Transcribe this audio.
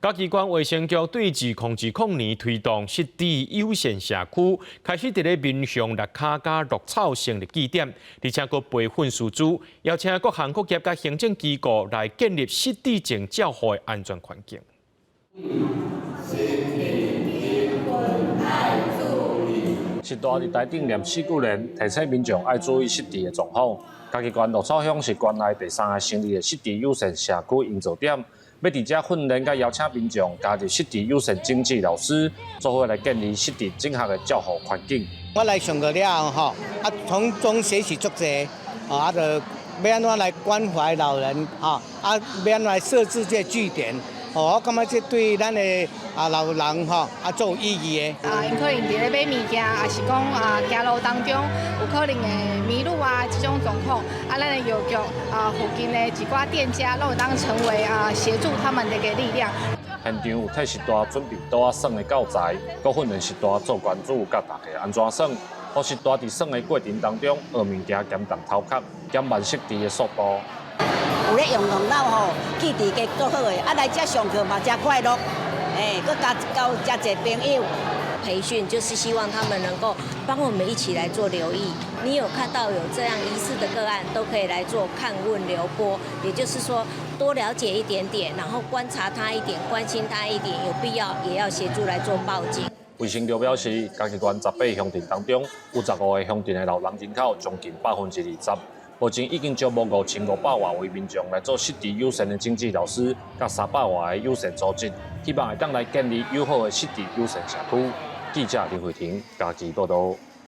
嘉義縣衛生局對2020年推動失智友善社區，開始佇咧民雄六跤佮鹿草成立據點，而且閣培訓師資，邀請各行各業佮行政機構來建立失智症照護的安全環境。身體失大佇台頂念四句聯，提醒民眾愛注意失智的狀況。嘉義縣鹿草鄉是縣內第三个成立的失智友善社區營造點，欲佇遮訓練佮邀請民眾加入失智友善診治老師，做伙來建立失智正確的照護環境。我來上課了後吼，啊，從中學習足濟，啊，就欲按怎來關懷老人，吼，啊，欲按怎來設置這個據點，哦，我感覺這對咱的啊老人吼啊足有意義的。啊，𪜶可能佇咧買物件，抑是講啊行路當中有可能會迷路啊，這種狀況，啊，咱的藥局啊附近的一寡店家，攏會當成為啊協助他們的一個力量。現場有替失大準備桌仔耍的教材，閣訓練失大做關主教大家按怎耍，予失大佇耍的過程當中學物件，減重頭殼，減慢失智的速度。有咧用動腦吼，記憶力足好的，啊來遮上課嘛誠快樂，欸，閣交交誠濟朋友。培訓就是希望他們能夠幫我們一起來做留意。你有看到有這樣疑似的個案，都可以來做看問留撥，也就是說多了解一點點，然後觀察他一點，關心他一點，有必要也要協助來做報警。衛生局表示，嘉義縣18鄉鎮當中，有15個鄉鎮的老人人口將近20%。目前已經招募5500外位民眾來做失智友善的診治老師，佮300外个友善組織，希望會當來建立友好的失智友善社區。記者林慧婷嘉義報道。